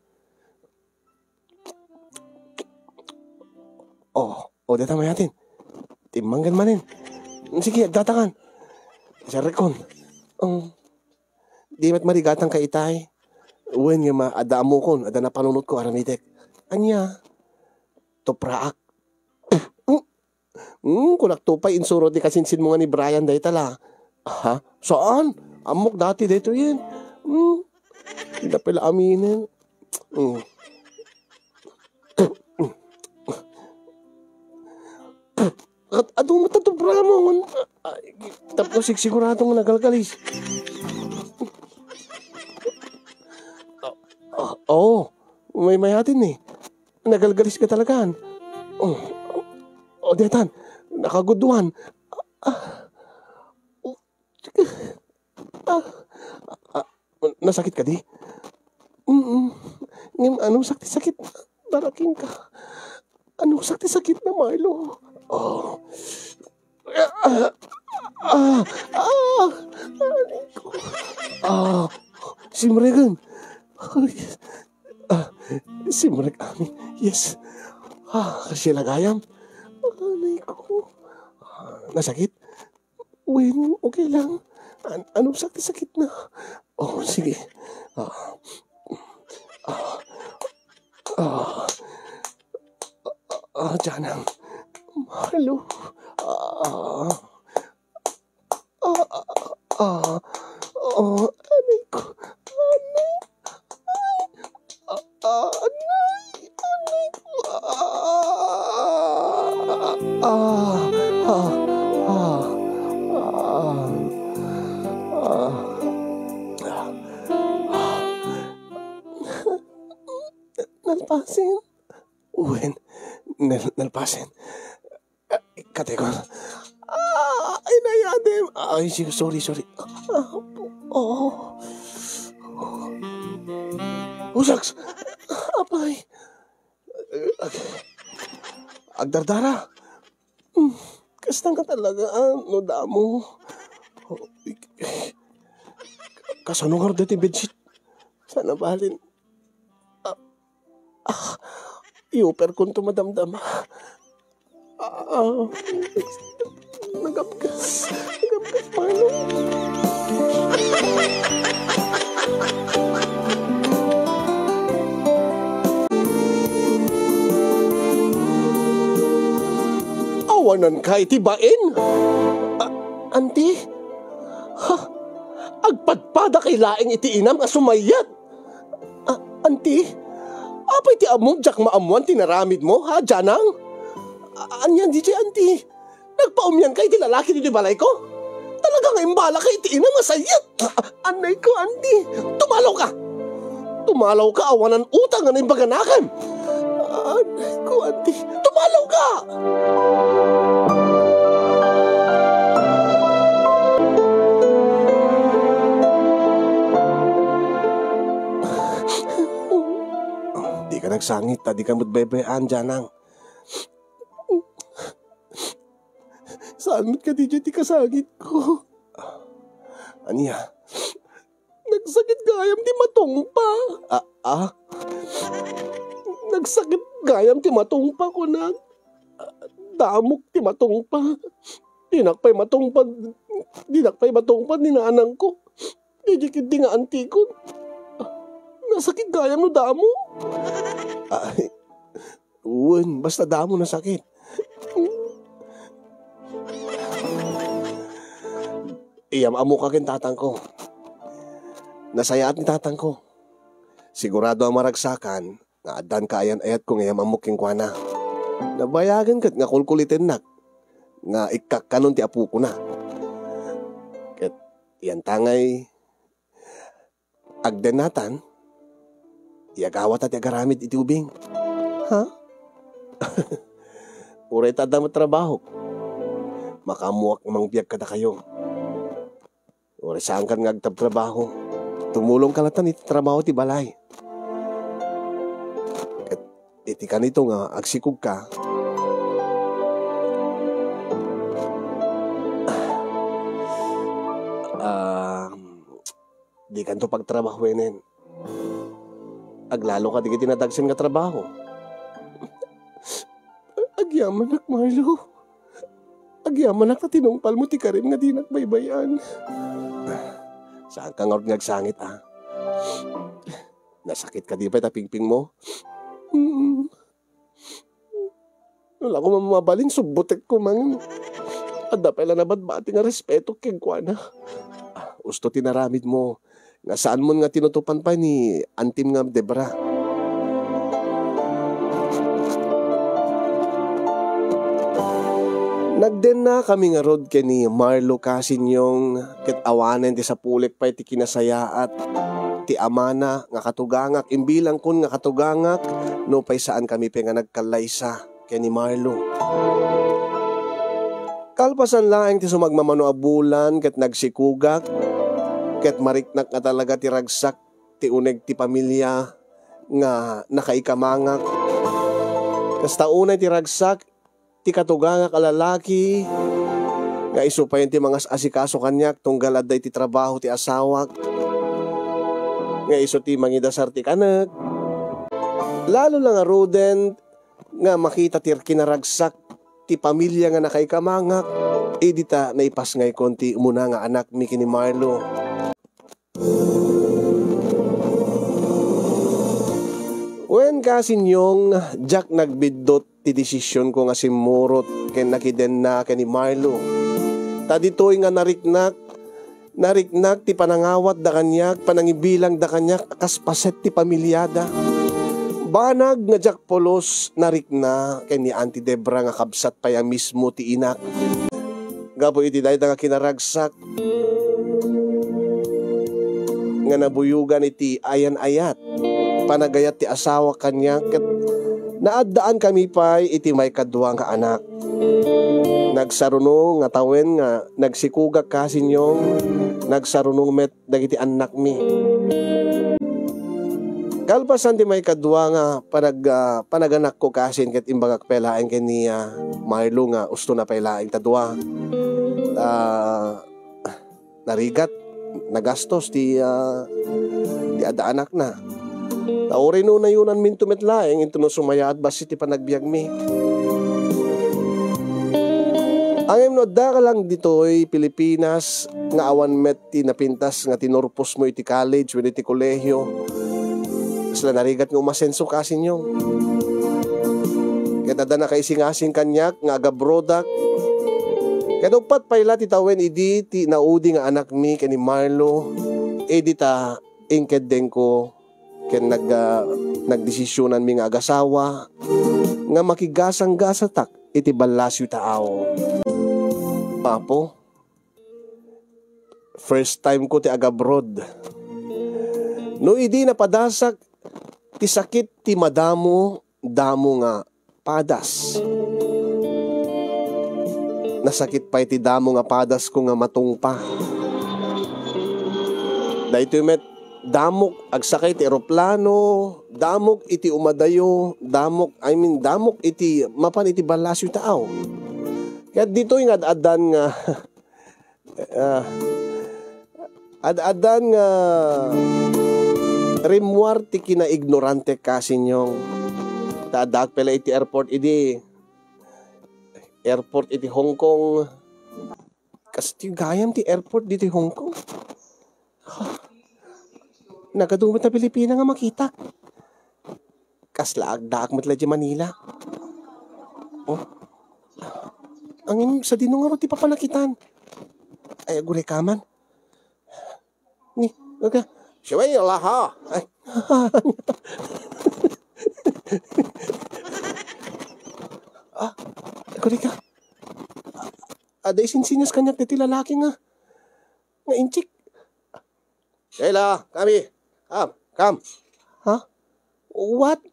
Oh, oh, data mayatin. Timmanggan manen. Sige, agdatangan. Sarrekon. Oh, di met marigatang ka itay. Wen nga ma-, adda ammokon, adda napanunotko, aramidek. Ania? Tupraak. Hmm, kunak to pay insuro ti kasinsin mo nga ni Brian dayta la. Ha? Saan? Ammok dati daytoyen. Hmm. Dapel aminen. Hmm. At adu mo tato bramo ngon. Ay, tapno sigsigurado nga nagalgalis. Ah, ah, oo. May mayatin eh. Nagalgalis ka talagan. Oh, oh, detan. Nakagudwan. Ah, oh, ah, ah, nasakit ka di? Mm. Ngem, anong sakit-sakit? Baraking ka. Anong sakit-sakit na, Marlo? Oh. Ah, ah, ah, aray ko. Ah, simregen. Ay, Ah, simrek amin. Yes. Ah, kasi lagayam. Anay ko. Ah, nasakit? Wen, okay lang. An-, anong sakit-sakit na? Oh, sige. Ah. Ah. Ah. Ah, Janang. Mahalo. Ah. Ah, ah, ah, ah, aray ko. Aray. Ay. Ah, ah, aray. Aray ko. Ah, ah, ah, ah, ah, ah. Nalpasen. Wen, nal-, nalpasen. Ah, katekon. Ah, ay, nayadim. Ay, sige, sorry, sorry. Ah, oh. Oh, shucks. Apay. Ag-, agdardara. Hmm, kasta nga talaga, ah, no damo. Kasano nga daytoy bedsheet? Sana balin. Ah, ah, i-offer konto madamdama. Ah, nagapgas. Nagapgas, Marlo. Awanan ka iti bain? Ah, anti? Ha? Agpadpadakay laeng iti inam nga sumayat. Ah, anti? Apay ti ammom diak maammoan ti naramidmo, ha, Janang? A-, anian diay, anti? Nagpaumyanka iti lalaki ditoy balayko? Talaga nga imbalaka iti inam nga sayat. Ah, ah, anay ko, anti. Tumalaw ka! Tumalaw ka, awanan utang nga naimbaganakan. Anay ko, anti. Tumalaw ka! Di ka nagsangit, ta di ka met baybay-an, Janang. Saan met kadi diay ti kasangitko? Ania? Nagsakit gayam ti matungpa. Ah, ah? Nagsakit gayam ti matungpa, kunak. Damok ti matungpa. Dinak pay matungpad, dinak pay matungpad ni nanangko. Diay ketdi nga antikon. Nasakit gayam no damo. Ay, wen, basta damo nasakit. Iyam-ammoka ken tatangko. Nasayaat ni tatangko. Sigurado a maragsakan nga addan kaayan-ayatko nga iyam-ammok kenkuana. Nabayagen ket nga kulkulitennak nga ikkakkanon ti apokona. Ket iyanta ngay agdennatan, iyagawata ti agaramid iti ubing. Ha? Uray ta adda met trabahok, makaammoak nga mangbiag kadakayo. Uray saankan nga agtabtrabaho, tumulongka latta iti trabaho ti balay. Ket iti kanito nga agsikogka, ah, dikanto pagtrabahuenen. Aglaloka dagiti nadagsen nga trabaho. Agyamanak, Marlo. Agyamanak ta tinungpalmo ti karim nga dinak baybay-an. Saanka ngarud nga agsangit, a? Nasakit kadi pay ta pingpingmo? Mm. No la koma mabalin, subbutekko man. Adda pay la nabatbati nga respeto kenkuana. Ah, usto ti naramidmo. Nga saanmon nga tinutupan pay ni antim nga Debra. Nagdennakami ngarud ken ni Marlo Casinyong ket awanen ti sapulek pay ti kinasayaat ti amana nga katugangak, imbilangkon nga katugangak, nupay saankami pay nga nagkallaysa ken ni Marlo. Kalpasan laeng ti sumagmamano a bulan ket nagsikogak, ket mariknak nga talaga ti ragsak ti uneg ti pamilia nga nakaikamangak. Kasta unay ti ragsak ti katugangak a lalaki nga isu payen ti mangas-asikaso kaniak tunggal adda iti trabaho ti asawak, nga isu ti mangidasar ti kanek, Lalo la ngaruden nga makita ti kinaragsak ti pamilia nga nakaikamangak, idi ta naipasngayko ti umuna nga anakmi ken ni Marlo. Wen, Kasinyong, diak nagbiddut ti desisionko nga simmurot ken nakidenna ken ni Marlo. Ta ditoy nga nariknak, nariknak ti panangawatda kaniak, panangibilangda kaniak a kas paset ti pamiliada. Banag nga diak pulos narikna ken ni Auntie Debra nga kabsat pay a mismo ti inak. Gapu iti dayta nga kinaragsak nga nabuyogan iti ayan-ayat, panagayat ti asawa kaniak, ket naaddaanmi pay iti maikadua nga anak. Nagsaruno nga tawen nga nagsikugak, Kasinyong, nagsaruno met dagiti annakmi. Kalpasan ti maikadua nga panag-, ah, panaganakko, Kasin, ket imbagak pay laeng ken ni, ah, Marlo nga usto na pay laeng ta dua. Ah, narigat, nagastos ti, ah, ti adda anakna. Ta uray no nayunanminto met laeng, intono sumayaat bassit ti panagbiagmi. Ngem no addaka lang ditoy Pilipinas nga awan met ti napintas nga tinurposmo iti college wenno iti kolehio, kasla narigat nga umasenso, Kasinyong. Ket adda nakaisingasing kaniak nga agabrodak. Ket uppat pay la ti tawen idi ti naudi nga anakmi ken ni Marlo, idi ta inkeddengko ken nag-, ah, nagdesisionanmi nga agasawa nga makigasanggasatak iti ballasiw taaw. Apo, first time ko ti agabroad. No idi napadasak ti sakit ti madamo, damo nga padas. Nasakit pay ti damo nga padasko nga matungpa. Daytoy met, damok agsakay ti eroplano, damok iti umadayo, damok, I mean, damok iti mapan iti ballasiw taaw. Ket ditoy nga ad-addan nga, ah, ad-addan nga rimmuar ti kinaignorante, Kasinyong. Ta addaak pay la iti airport idi, airport iti Hong Kong. Kas ti gayam ti airport ditoy Hong Kong. Nagadu met a Pilipina nga makitak. Kasla addaak met la di Manila. Oh. Ngem sadino ngarud ti papanakitan? Ay, aguray ka man. Ni, aga. Siya, wala ha. Ay. Ah, aguray ka. Adda isinsinas kaniak daytoy lalaki nga, nga inchik. Sheila, come here. Come, come. Ha? What?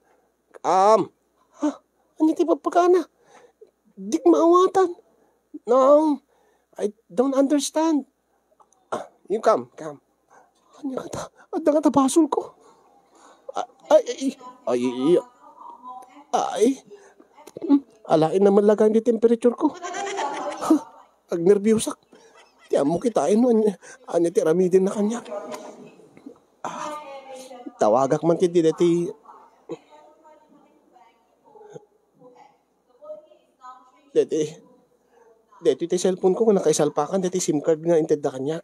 Come. Ha? Ania ti pagpakana? Diak maawatan. No, I don't understand. Ah, you come, come. Ania ngata? Adda ngata basolko. Ah, ay, ay, ay, ay, ay. Ay. Hmm, alaen naman laeng ti temperatureko. Huh, agnerbiosak. Ti ammok itaen no ania, ania ti aramidenna kaniak. Ah, tawagak man ketdi daytoy Deti, deti ti cellphone ko nga nakaisalpakan, deti SIM card nga intedda kaniak.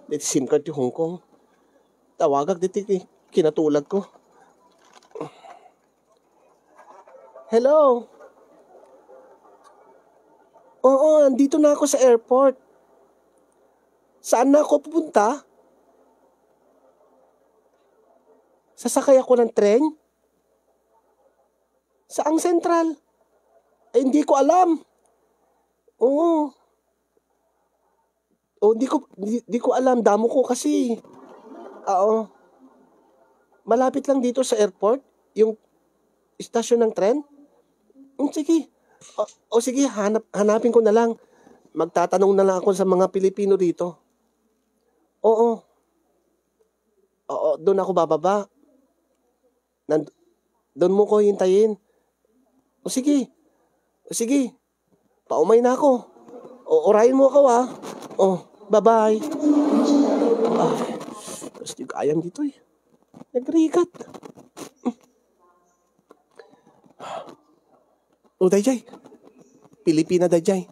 Deti SIM card ti Hong Kong. Tawagak deti ki-, kinatulagko. Hello? Oo, andito na ako sa airport. Saan na ako pupunta? Sasakay ako ng tren? Saang sentral? Ay, hindi ko alam. Oo. Oh, di ko, di, di ko alam. Damo ko kasi. Oo. Malapit lang dito sa airport, yung istasyon ng tren. Hmm, sige. O, o sige, hanap, hanapin ko na lang. Magtatanong na lang ako sa mga Pilipino dito. Oo. Oo, doon ako bababa. Nan-, doon mo ko hintayin. O sige. O sige. Paumay na ako. O, urayen mo ako, ah. O, bye-bye. Ah, tapos di kayam dito, eh. Nagrigat. O, daydiay. Pilipina daydiay.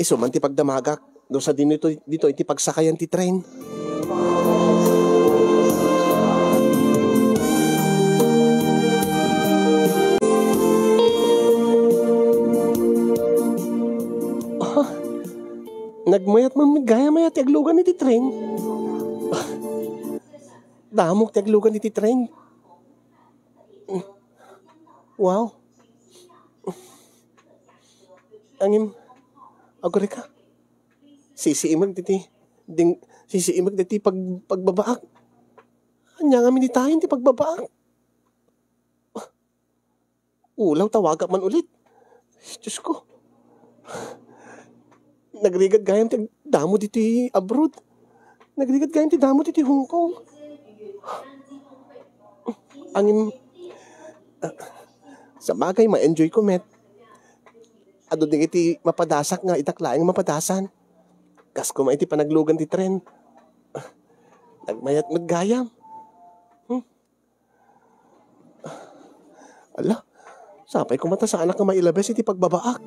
Isu man ti pagdamagak. No sadino ditoy, ditoy ti pagsakayan ti tren. Ah, nagmayat man gayam aya ti aglugan iti tren. Ah, damok ti aglugan iti tren. Wow. Ngem, agurayka. Sisiimag diti, ding, sisiimag diti pag-, pagbabaak. Ania ngamin itayen ti pagbabaak? Ulaw, tawagak man ulit. Diyos ko. Nagrigat gayam ti damo ditoy abroad. Nagrigat gayam ti damo ditoy Hong Kong. Ngem, ah, sabagay, ma-enjoy ko met. Adu dagiti mapadasak nga itak laeng mapadasan. Kas kuma iti panaglugan ti tren. Nagmayat met gayam. Hmm. Ala, sapay koma ta saanak nga mailabes iti pagbabaak.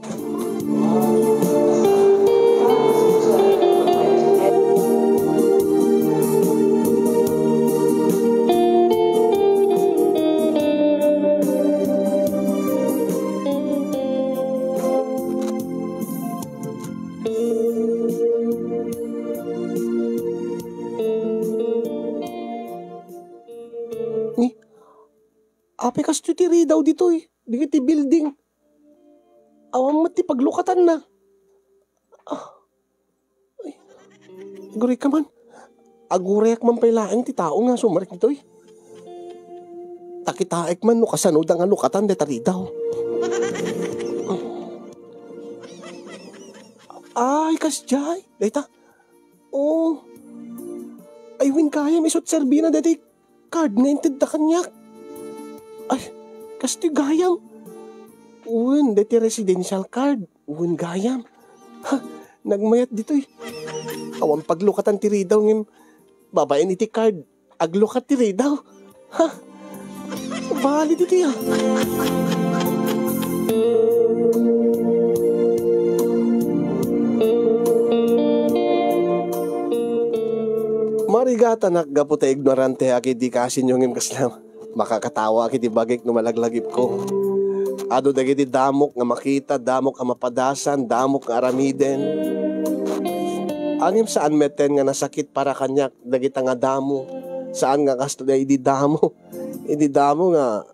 Ni, apay kastoy ti ridaw ditoy, dagiti building. Awan met ti paglukatanna. Ah. Ay. Agurayka man. Agurayak man pay laeng ti tao nga sumrek ditoy. Ta kitaek man no kasano da nga lukatan deta ridaw. Ay, kasdiay. Dayta. Oh. Ay, wen gayam, isu't serbina deti card nga intedda kaniak. Ay, kastoy gayam. Wen, deti residential card. Wen gayam. Ha, nagmayat ditoy. Awan paglukatan ti ridaw ngem babaen iti card. Aglukat ti ridaw. Ha? Bali ditoy, ah. Marigatanak gapu ta ignoranteak idi kasinyo ngem kasla makakatawaak iti bagik no malaglagipko. Adu dagiti damok nga makita, damok a mapadasan, damok nga aramiden. Ngem saan metten nga nasakit para kaniak dagita nga damo. Saan nga kasla idi damo. Idi damo nga,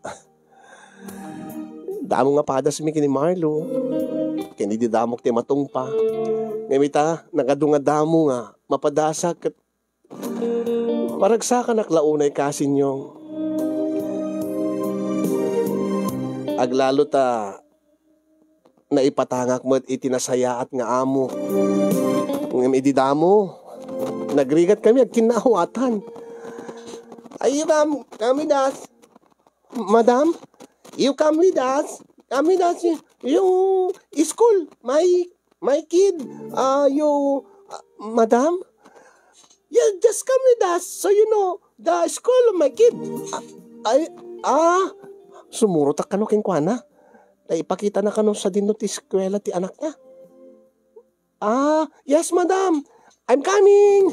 damo nga padasmi ken ni Marlo. Ken idi damok ti matungpa. Ngem ita, nagadu nga damo nga mapadasak ket maragsakanak la unay kasinyo. Aglalo ta naipatangak met iti nasayaat nga amo. Ngem idi damo, nagrigat kami agkinnaawatan. Ay, ma'am, kami das. Madam, you come with us. Come with us. You, you school, my, my kid. Uh, you, uh, madam, you just come with us so you know the school of my kid. Ah, ay, ah, sumurotak kano kenkuana. Ta ipakitana kano sadino ti eskuela ti anakna. Ah, yes, madam. I'm coming!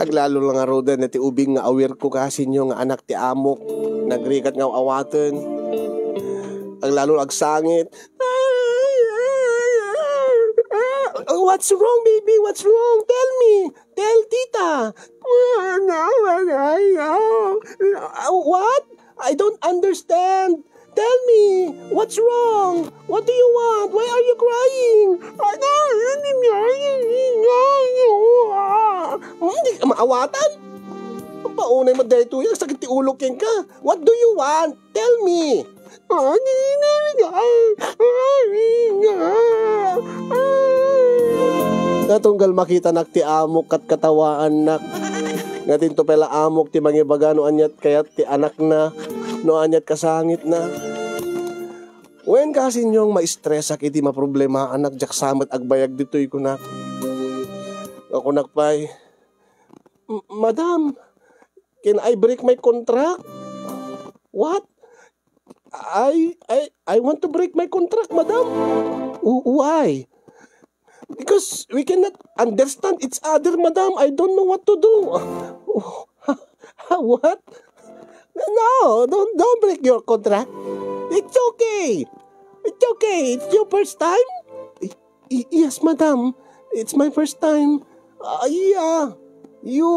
Aglalo la ngaruden ti ubing nga awirko kasinyo nga anak ti amok. Nagrigat nga awaten. Aglalo agsangit. Oh, what's wrong, baby? What's wrong? Tell me. Tell tita. Uh, what? I don't understand. Tell me, what's wrong? What do you want? Why are you crying? I don't. Hindi ka maawatan? Paunay mo daytoy, sakit ti ulo kenka. What do you want? Tell me. Natunggal makitanak ti amok ket katawaannak. Nga tinto pay la amok ti mangibaga no aniat kayat ti anakna, no aniat kasangitna. Wen, kasinyo nga ma-stress-ak iti maproblemaanak, diak sa met agbayag ditoy, kunak. Kunak pay, "M-, madam, Can I break my contract? What? I, I, I want to break my contract, madam. W-, why? Because we cannot understand each other, madam. I don't know what to do. What? No, don't, don't break your contract. It's okay. It's okay. It's your first time? Y-, y-, yes, madam. It's my first time. Ah, yeah. You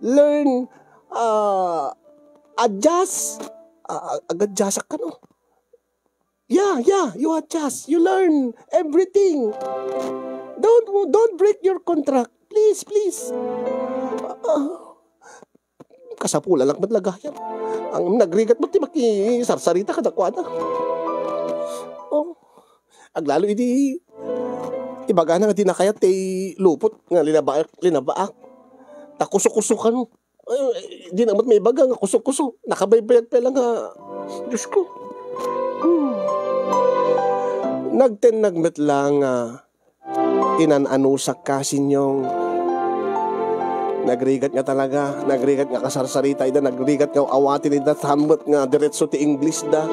learn, uh, adjust. Ah, ag-adjust ka, no? Yeah, yeah, you adjust. You learn everything. Don't, don't break your contract. Please, please. Ah, kasapulan lang met la gayam. Ang nagrigat met ti makisarsarita kadakuada. Oh. Aglalo idi ibagana nga di na kayat ti lupot nga linabaak, linabaak. Ta kuso-kuso kano. Ay, di na met maibaga nga kuso-kuso. Nakabaybayag pay lang nga, Diyos ko. Hmm. Nagtennag met lang nga inan-anusak ka, Sinyong. Nagrigat nga talaga, nagrigat nga kasarsarita ida, nagrigat nga awaten ida, tammet nga diretso ti English da.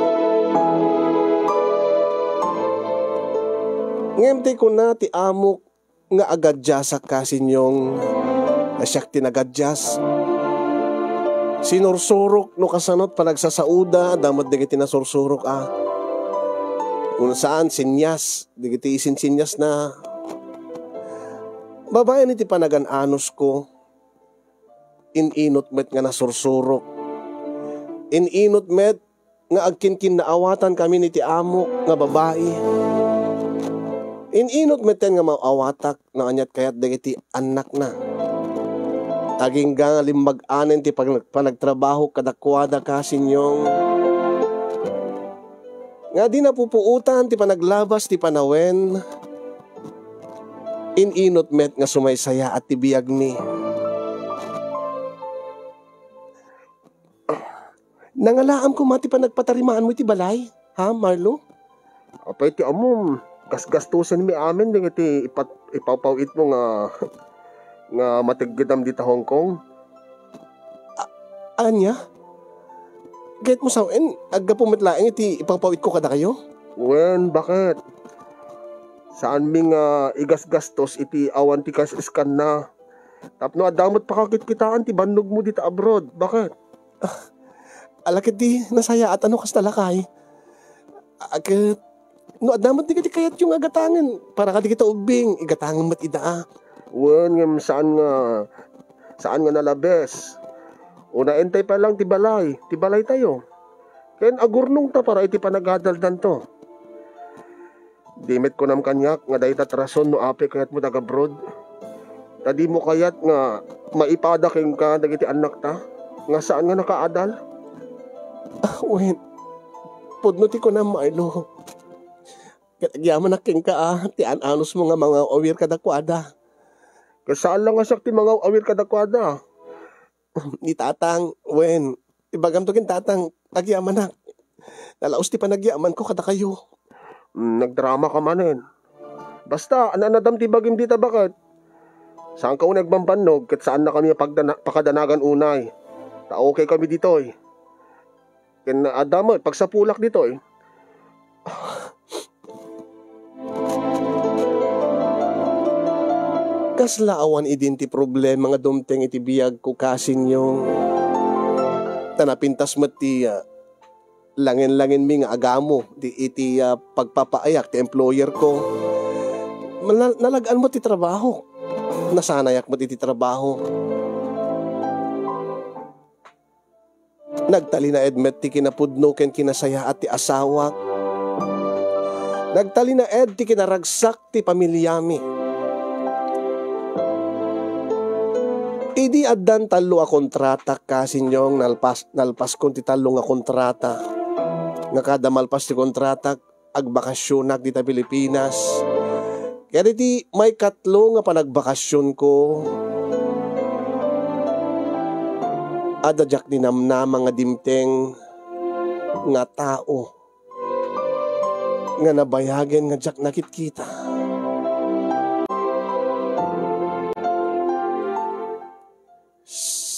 Ngem ti kuna ti amok nga agadyasak ka, Sinyong, a siak ti nagadjas. Sinursurok no kasano ti panagsasauda, adda met dagiti nasursurok a. Kun saan, sinyas, dagiti isinsinyasna. Babaen iti panagan-anusko, in-inut met nga nasursurok. In-inut met nga agkinkinnaawatan kami iti amok nga babai. In-inut metten nga maawatak no aniat kayat dagiti annakna. Agingga nga limmag-anen ti pag-, panagtrabahok kadakuada ka, Sinyong. Nga di napupuotan ti panaglabas ti panawen, in-inut met nga sumaysayaat ti biagmi. Nangalaam koma ti panagpatarimaanmo iti balay, ha, Marlo? Apay ti ammom, gasgastosenmi amin dagiti ipat-, ipawpaw-itmo nga, nga mateggedam dita Hong Kong. A-, ania? Gayyemmo sawen, aggapu met laeng iti ipawpaw-itko kadakayo? Wen, baket? Saanmi nga igasgastos iti awan ti kas-iskanna. Tapno adda met pakakitkitaan ti bannogmo dita abroad. Baket? Ah, ala ket di nasayaat a no kasta lakay. Ah, ket no adda met dagiti kayatyo nga gatangen, para kadagita ubbing, igatangen met ida a. Wen, ngem saan nga, saan nga nalabes. Unaentayo pay lang ti balay, ti balaytayo. Ken agurnongta para iti panagadaldanto. Di met kunam kaniak nga dayta ti rason no apay kayatmo ti agabroad. Ta dimo kayat nga maipada kenka dagiti annakta nga saan nga nakaadal? Ah, wen, pudno ti kunam, Marlo. Ket agyamanak kenka a, ti an-anusmo nga mangaw-awir kadakuada. Ket saan la nga siak ti mangaw-awir kadakuada. Ni Tatang, wen, ibagamto ken Tatang, agyamanak. Nalaus ti panagyamanko kadakayo. Mm, nagdrama ka manen. Basta, an-anadam ti bagim dita, baket? Saanka unay agbambannog, ket saannakami a pagdana-, pakadanagan unay. Ta okay kami ditoy. Ken adda met, pagsapulak ditoy. Kasla awan idin ti problema nga dumteng iti biagko, kasinyo. Ta napintas met ti, ah, langen-langenmi nga agamo di iti, ah, pagpapaayak ti employer ko. Nala-, nalag-an met ti trabaho. Nasanayak met iti trabaho. Nagtalinaed met ti kinapudno ken kinasayaat ti asawak. Nagtalinaed ti kinaragsak ti pamiliami. Idi addan tallo a kontratak, kasinyong, nalpas-, nalpaskon ti tallo nga kontrata. Nga kada malpas ti kontratak, agbakasionak dita Pilipinas. Ket iti maikatlo nga panagbakasionko, adda diak ninamnama nga dimteng nga tao nga nabayagen nga diak nakitkita.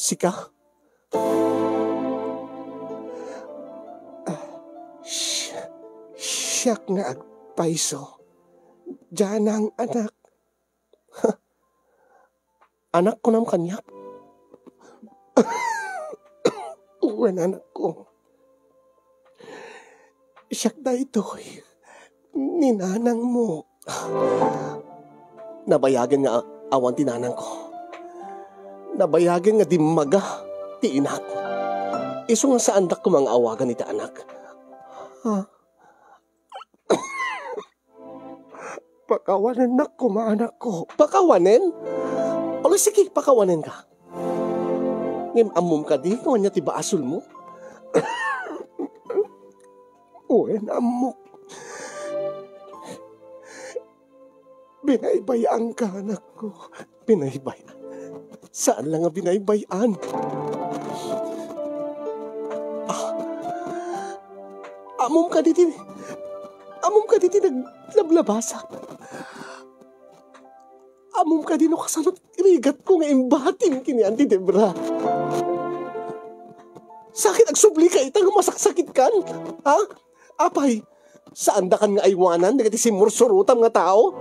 Sika? Siak nga agpayso. Dianang anak. Anak kunam kaniak? Wen, anakko. Siak daytoy, ni nanangmo. Nabayagen nga awan ti nanangko. Nabayagen nga dimmaga ti inak. Isu nga saandak koma nga awagan iti anak. Ha? Pakawanennak koma, anakko. Pakawanen? Ala, sige, pakawanenka. Ngem ammom kadi no ania ti basolmo? Wen, ammok. Binaybay-anka, anakko. Binaybay-an. Saan la nga binaybay-an? Ah. Ammom kadi ti, ammom kadi ti naglablabasa? Ammom kadi no kasano ti rigatko nga imbatim ken ni Auntie Debra? Sakit, agsubli ka ita nga masaksakitkan? Ha? Apay, saandakan nga aywanan dagiti simmursurotam nga tao?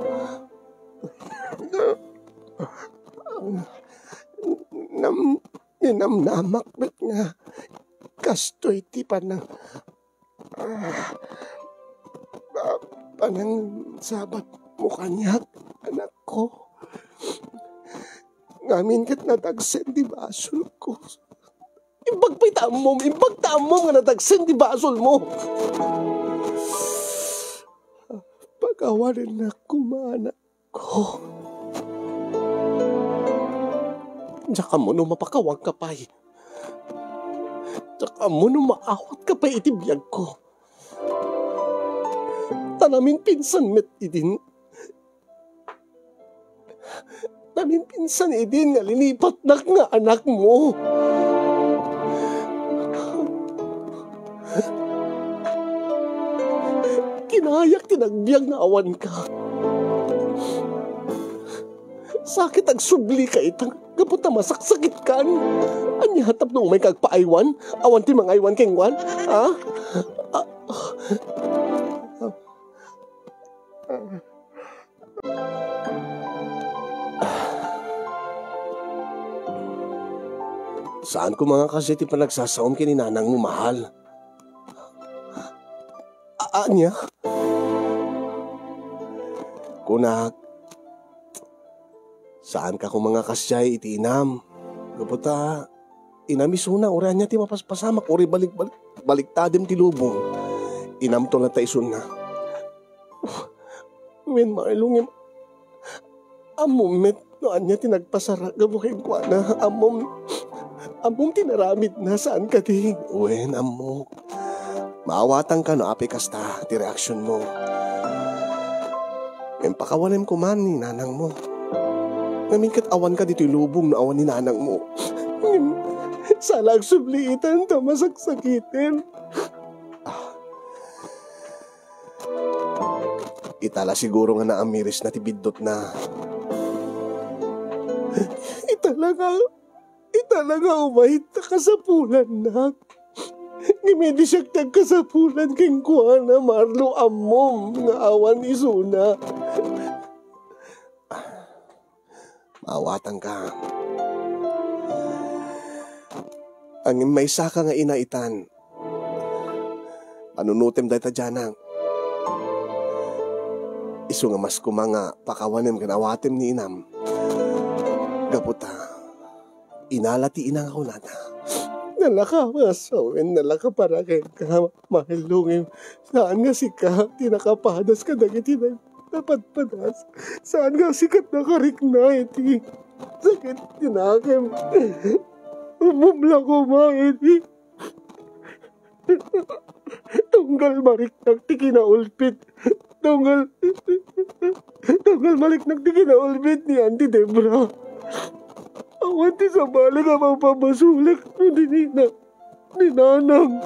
Nam-, ninamnamak met nga kastoy ti panang-, ah, pa-, panangsabatmo kaniak, anakko. Ngamin ket nadagsen ti basolko. Imbag pay ta ammom, imbag ta ammom nga nadagsen ti basolmo. Pakawanennak koma, anakko. Diak ammo no mapakawanka pay. Diak ammo no maawatka pay iti biagko. Ta naminpinsan met idin. Naminpinsan idin nga linipatnak nga anakmo. Kinayak ti nagbiag nga awanka. Sakit, agsubli ka ita gapu ta masaksakitkan. Ania tapno umayka agpaaywan? Awan ti mangaywan kenkuan? Ha? Ah. Saan koma nga kasdiay ti panagsasaom ken ni nanangmo, mahal. A-, ania? Kunak, saanka koma nga kasdiay iti inam. Gapu ta, inam isuna, uray ania ti mapaspasamak, uray balik-balik, baliktadem ti lubong. Inamto latta isuna. Wen, Marlo, ngem ammom met no ania ti nagpasaragam kenkuana. Ammom, ammom ti naramidna, saan kadi? Wen, ammok. Maawatanka no apay kasta ti reaksionmo. Ngem pakawanem koman ni nanangmo. Ngamin ket awanka ditoy lubong no awan ni nanangmo. Ngem saan la agsubli itan ta masaksakiten. Ah. Ita la siguro nga naamirisna ti biddutna. Ita la nga, ita la nga umay ta kasapulannak. Ngem idi siak ti agkasapulan kenkuana, Marlo, ammom nga awan isuna. Maawatanka. Ngem maysaka nga ina itan. Panunotem dayta, Dianang. Isu nga mas koma nga pakawanem ken awatem ni inam. Gapu ta, ina la ti ina nga kunana. Nalaka, mas, wen, nalaka para kenka, Marlo, ngem saan nga sika ti nakapadas kadagiti nag-, napadpadas. Saan nga sika ti nakarikna iti sakit ti nakem. Bumla koma iti Tunggal mariknak ti kinaulpit. Tunggal, tunggal mariknak ti kinaulpit ni Auntie Debra. Awan ti sabali nga mapamasulek no di ni na-, ni nanang.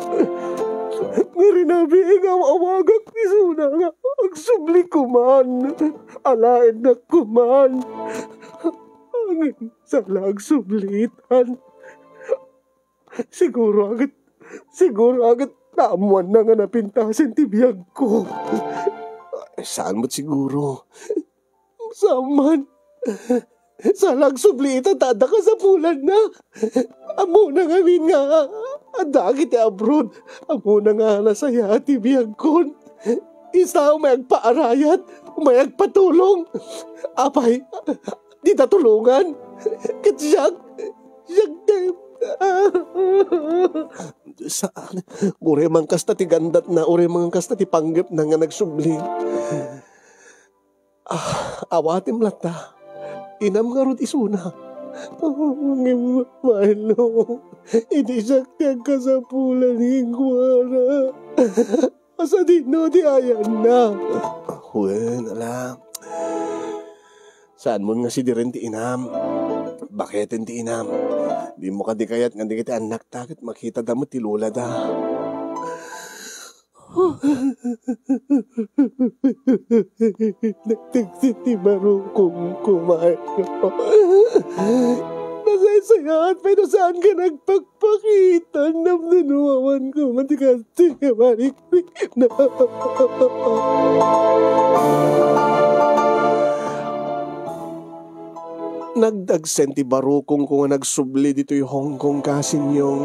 Nga rinabii nga aw-awagak isuna nga agsubli koman. Alaennak koman. Ngem saan la agsubli itan. Siguro aget, siguro aget naammoanna nga napintasen ti biagko. Saan met siguro? Saan man. Saan agsubli ita ta adda kasapulanna. Ammona ngamin nga adda dagiti abroad. Ammona nga nasayaat ti biagkon. Ista umay agpaarayat, umay agpatulong. Apay, dita tulongan. Ket siak, siak, saan. Uray man kasta ti gandatna, uray man kasta ti panggepna nga nagsubli. Ah, awatem latta. Inam ngarud isuna. Ngem, Marlo, idi siak ti agkasapulan kenkuana, sadino ti ayanna? Wen, ala. Saanmon nga sidiren ti inam. Baketen ti inam. Dimo kadi kayat nga dagiti annakta ket makitada met ti lolada. Nagtagsit ti barukongko, Marlo. Nasaysayaat pay no saanka nagpakpakita. Tapno awanko met ti kasta nga marikrikna. Nagdagsen ti barukongko nga nagsubli ditoy Hong Kong, kasinyong.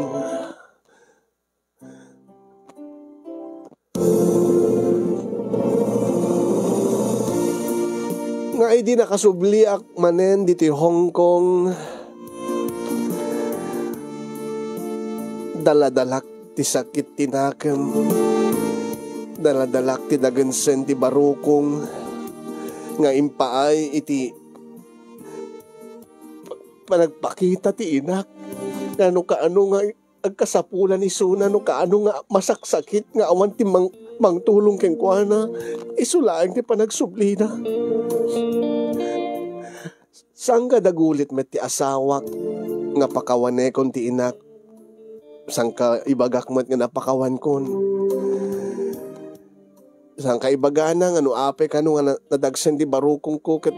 Nga idi nakasubliak manen ditoy Hong Kong, daladalak ti sakit ti nakem, daladalak ti dagensen ti barukong nga impaay iti panagpakita ti inak. Nga no kaano nga agkasapulan isuna no kaano nga masaksakit nga awan ti mang-, mangtulong kenkuana, isu laeng ti panagsublina. Sangka dagulit met ti asawak nga pakawanekon ti inak. Sangka ibagak met nga napakawankon. Sangka ibagana nga no apay kano nga na-, nadagsen ti barukongko ket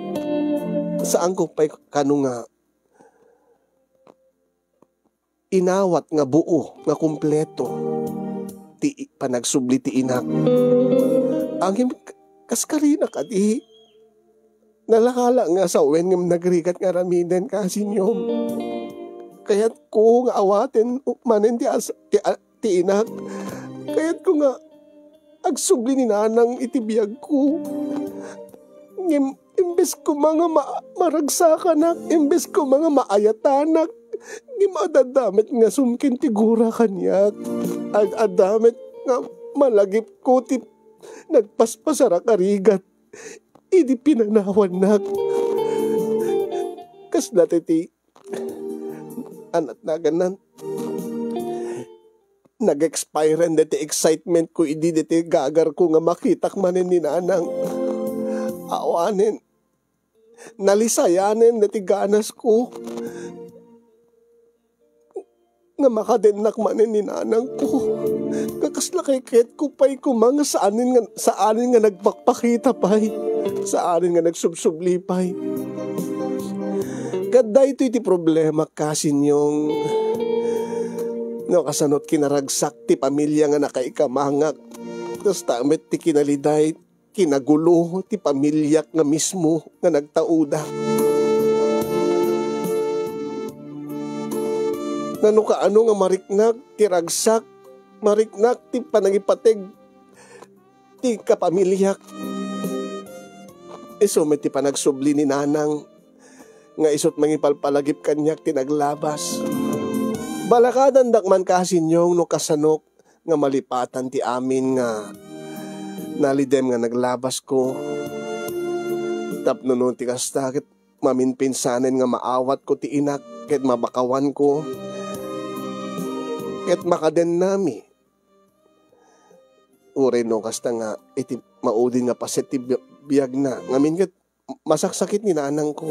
saanko pay kano nga inawat nga buo, nga kompleto ti i-, panagsubli ti inak. Ngem k-, kas karina kadi, nalakala nga sawen ngem nagrigat nga aramiden, kasinyom. Kayatko nga awaten manen ti as-, ti a-, ti inak. Kayatko nga agsubli ni Nanang iti biagko. Ngem imbes koma nga ma-, maragsakanak, imbes koma nga maayatanak, ngem adda met nga sumkin ti gura kaniak. Ad-, adda met nga malagipko ti nagpaspasarak a rigat idi pinanawannak. Kasla ti, ti, anat nagannan. Nag-expiren deti excitementko idi deti gagarko nga makitak manen ni Nanang. Awanen, nalisayanen deti ganasko nga makadennak manen ni Nanangko. Nga kasla kayatko pay koma nga saanen nga, saanen nga nagpakpakita pay, saanen nga nagsubsubli pay. Ket daytoy ti problema, kasinyong. No kasano ti kinaragsak ti pamilya nga nakaikamangak, kasta met ti kinaliday, kinagulo ti pamilyak nga mismo nga nagtauda. Nano kaano nga mariknak ti ragsak, mariknak ti panangipateg ti kapamilyak. Isu met ti panagsubli ni Nanang nga isut' mangipalpalagip kaniak ti naglabas. Balakadandak man, kasinyong, no kasanok nga malipatan ti amin nga nalidem nga naglabasko. Tapno no ti kasta, ket maminpinsanen nga maawatko ti inak ket mabakawanko ket makadennami. Uray no kasta nga iti maudin nga paset ti bi-, biagna, ngamin ket masaksakit ni Nanangko.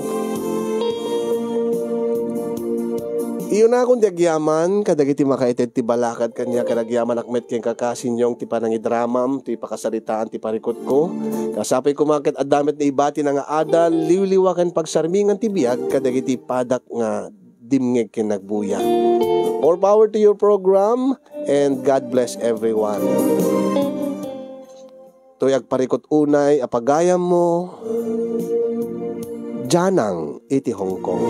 Iyunakon ti agyaman kadagiti makaited ti balakad kaniak, ket agyamanak met kenka, kasinyong, ti panangidramam, ti pakasaritaan ti parikutko. Kasapuy koma ket adda met naibatina nga adal, liwliwa ken pagsarmingan ti biag kadagiti padak nga dimngeg ken nagbuya. More power to your program, and God bless everyone. Toy agparikut unay a pagayammo, Janang iti Hong Kong.